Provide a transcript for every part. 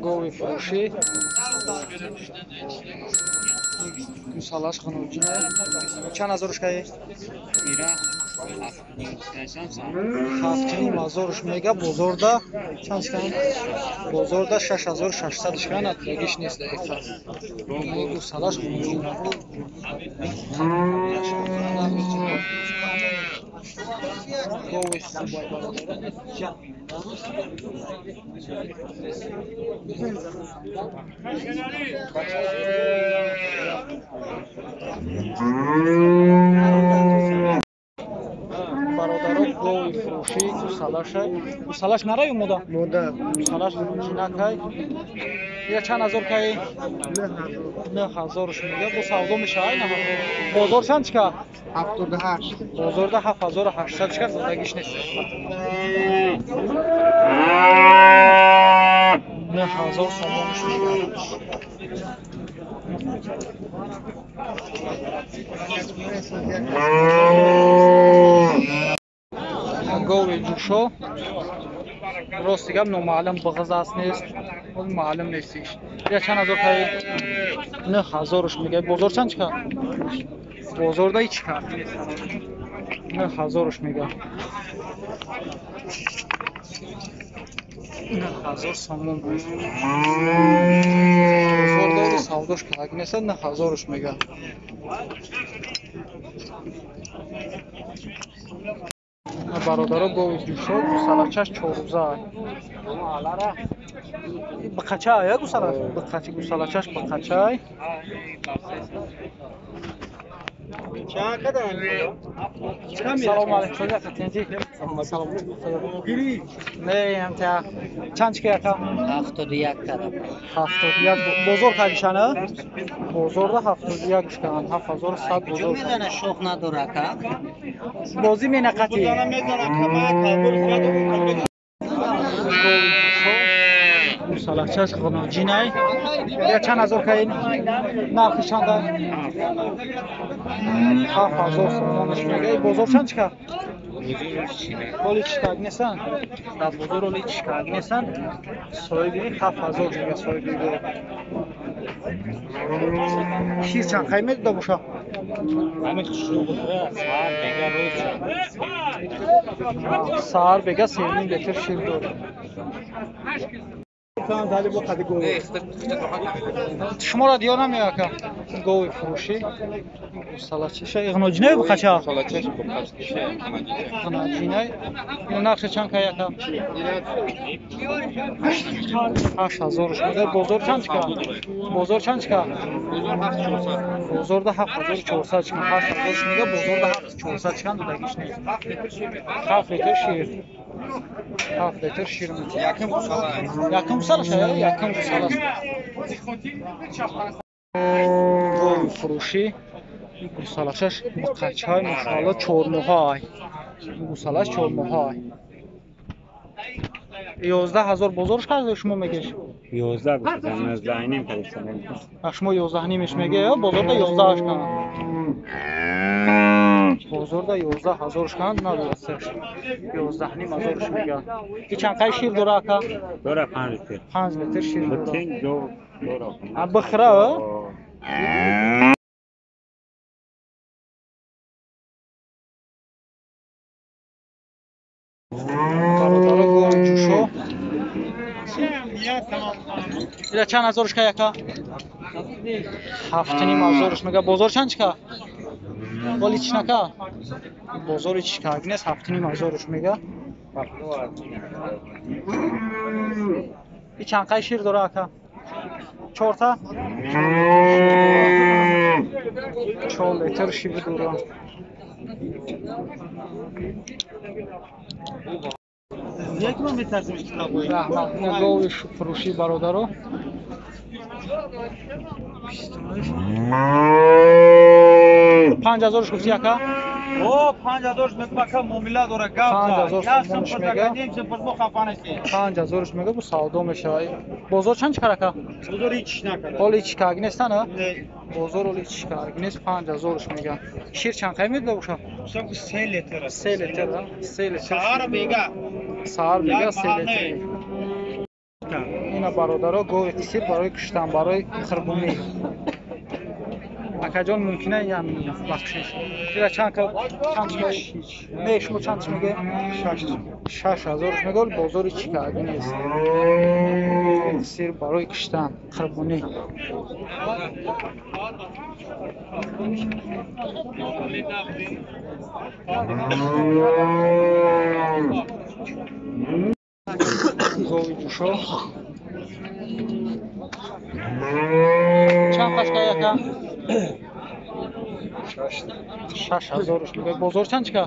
Гови фурӯшӣ. Гусалаш хунуҷина. Чанд ҳазорш каи? 7,5 ҳазорш мега. Бозорда чанд шкан? Бозорда 6600 шкан, атлегиш нест дақиқа. Гусалаш хунуҷина. Гови хубай бародарон. Бародаро, гови фурӯшӣ гусалаша. Гусалаш нараю мода? Мода. Гусалаш хунуҷинакай. Я чанд ҳазор каи? 9000 мега. Бо савдо мешавад 9000. Бозор чанд чика? 78. Бозорда 7800 чика, зиндагиш нест. 9000 сомониш мега. Гови ҷӯшо рости гап номаълум бағз аст нест, маълум нестиш. Я чанд ҳазор каи? 9000 мега. Бозор чанд чика? Бозорда ҳеч кард нест. 9000 мега. 9000 сомон. Бозорда савдош кард нест, 9000 мега. Бародаро, гови ҷӯшо гусалачаш чоррӯза. Бақача я гусала? Бақачи гусалачаш бақачай. Салом алейкум. Салом. Не, ҳамта. Чанд чика яка? 71 кадам. 71. Бозор кадишана? Бозорда 71 шкан, 7100 бозор. Мезана шох надора ка? Бозӣ менақати. Гусалачаш ғуноҷинай. Я чанд ҳазор каи? Нархи чанда? 7000 сомониш мега. Бозор чанд чика? Оли чикаг несан? Дар бозор оли чикаг несан. Соҳиби 7000 мега соҳиби гов. Шир чанд қай медода боша? Саҳар бега 3,5 литр шир дорад. Шуморо диёр намеяка? Гови фурӯшӣ. Гусалачаша иғноҷинай бухача? Иғноҷинай. Ино нархи чанд кай яка? 8000 мега. Бозор чанд чика? Бозор чанд чика? Бозорда 7400 чика. 8000 мега, бозорда 7400 чика, додагиш нест. 7 литр шир. 7 литр шир метиҳад. Якум гусала. Якум гусала шая? Якум гусала. Гови фурӯшӣ гусалашаш бақачай машоалло чормоҳай. Гусалаш чормоҳай. 11000 бозорш кард шумо мегеш? 11 гуфтам, 19 ним кардам. Шумо 11 нимеш меге, бозорда 11 кан. Бозорда 11000 кан, надорасташ. 11 ним ҳазорш мега. И чанд қай шир дора ака? Дора 5 литр. 5 литр шир дора. Бутин ду дора. А бихра? Бародаро, гови ҷӯшо. Ила чанд ҳазорш ка яка? 7,5 ҳазорш мега. Бозор чанд чика? Оли чӣ нака? Бозори чикаг нест, 7,5 ҳазорш мега. И чанд қай шир дора ака? Чорта? 4 литр шир дора. Раҳмат. Гови фурӯшӣ бародаро. 5000 гуфти яка? О, 5000 мегӯм ака, муомила дора гап. 5000 сомониш мега. 5000 мега, бу савдо мешавад. Бозор чанд чикар ака? Бозор ҳеч накарда. Оли чикаг нестан, а? Бозор оли чикаг нест, 5000 мега. Шир чанд қай медода боша? 3 литр. 3 литр, 3 литр. Саҳар бега. Саҳар бега 3 литр. Ина бародаро гови қисир барои куштан, барои қурбонӣ. Акаҷон мумкина ям бахшиш. Ира чанд чанд не шумо чанд меге? 6000 мегол бозори чӣ карди нест. Қисир барои куштан, қурбонӣ. Гови ҷӯшо. Чанд қашка яка? 6000 мега. Бозор чанд чика?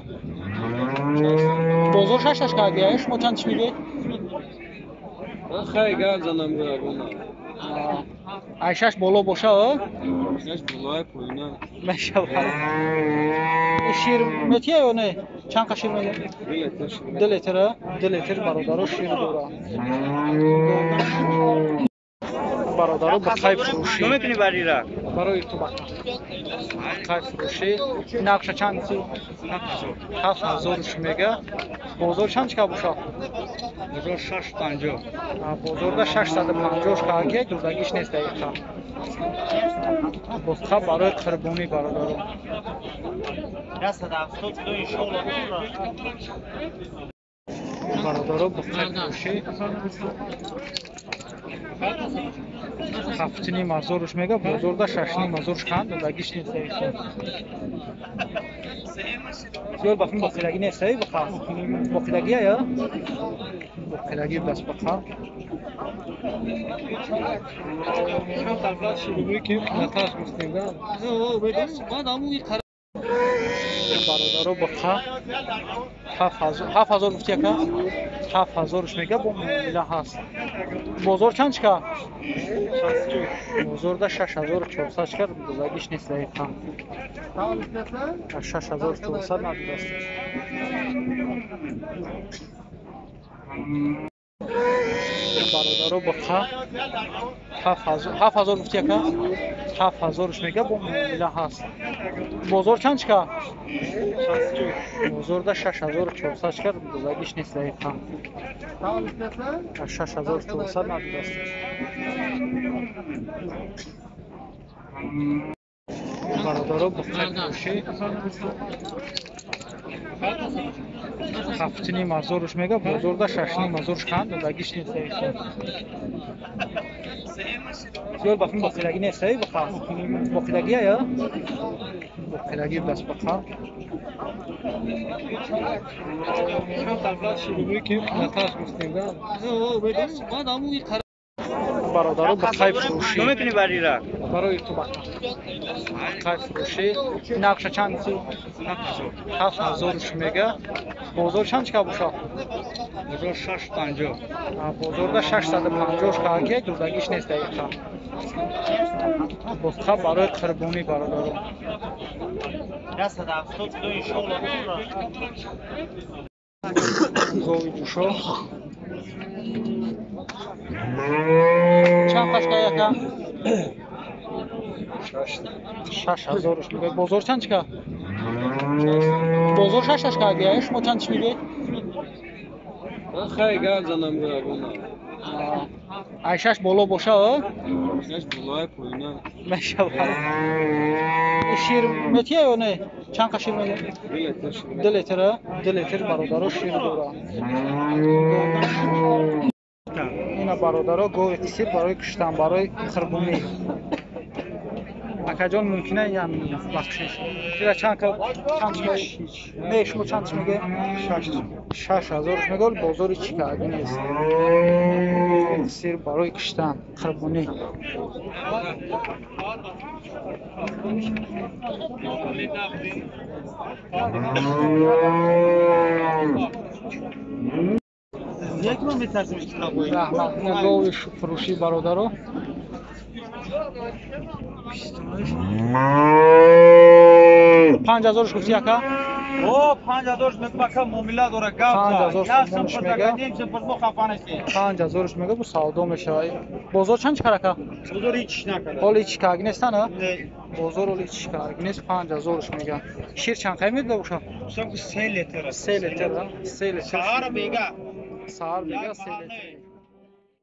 Бозор 6 чика. Шумо чанд чӣ мегӯед? Хай гап занам гуна. Ай 6 боло боша, а? 6 болои поина. Мешавад. Шир метия ё не? Чанд қа шир медиҳад? 2 литр, 2 литр бародаро шир дора. Бародаро ба қай фурӯшӣ. Намекунӣ барира? Барои ту бақа. Қай фурӯшӣ. Нақша чанд си? 7000 мега. Бозор чанд чика боша? Бозор 650. Бозорда 650 шка дурдагиш нест дақиқа. Бозха барои қурбонӣ бародаро. 172 иншоаллоҳ. Бародаро ба қай фурӯшӣ. 7,5 ҳазорш мега, бозорда 6,5 ҳазор шканд, додагиш нест дақиқа. Зиёд бахм боқилагӣ нест, эй бақа. Боқилагия я? Боқилагӣ даст бақа. Бародаро бақа 7000 гуфти яка? 7000 мега бо муомила ҳаст. Бозор чанд чика? Бозорда 6400 чика, додагиш нест дақиқа. 6400 надодаст. Бародаро бақа 7000 гуфти яка? 7000 мега бо муомила ҳаст. Бозор чанд чика? Бозорда 6400 чика, додагиш нест дақиқа. 6400 надодаст. Бародаро ба қай фурӯшӣ. 7,5 ҳазорш мега, бозорда 6,5 ҳазор шканд, додагиш нест дақиқа. Зиёд бахм боқилагӣ нест, эй бақа. Боқилагия я? Боқилагӣ даст бақа. Бародаро ба қай фурӯшӣ. Намекунӣ барира? Барои ту бақа. Қай фурӯшӣ. Нақша чанд си? 7000 мега. Бозор чанд чика боша? Бозор 650. Бозорда 650 шка дурдагиш нест дақиқа. Бозха барои қурбонӣ бародаро. 172 иншоаллоҳ. Гови ҷӯшо. Чанд қашка яка? 6000 мега. Бозор чанд чика? Бозор 6 чика. Шумо чанд чӣ мегӯед? Хай гап занам гуна. Ай 6 боло боша, а? 6 болои поина. Мешавад. Шир метия ё не? Чанд қа шир медиҳад? 2 литр, 2 литр бародаро шир дора. Ина бародаро гови қисир барои куштан, барои қурбонӣ. Акаҷон мумкина ям бахшиш. Ира чанд чанд не шумо чанд чӣ мегӯед? 6000 мегол, бозори чӣ карди нест. Қисир барои куштан, қурбонӣ. Раҳмат. Ина гови фурӯшӣ бародаро. 5000 гуфти яка? О, 5000 мегӯм ака, муомила дора гап. 5000 сомонш мега. 5000 мега, бу савдо мешавад. Бозор чанд чикар ака? Бозор ҳеч накарда. Ҳоло ҳеч карги нестан, а? Бозор ҳоло ҳеч карги нест, 5000 мега. Шир чанд қай медода боша? 3 литр. 3 литр, 3 литр. Саҳар бега. Саҳар бега 3 литр.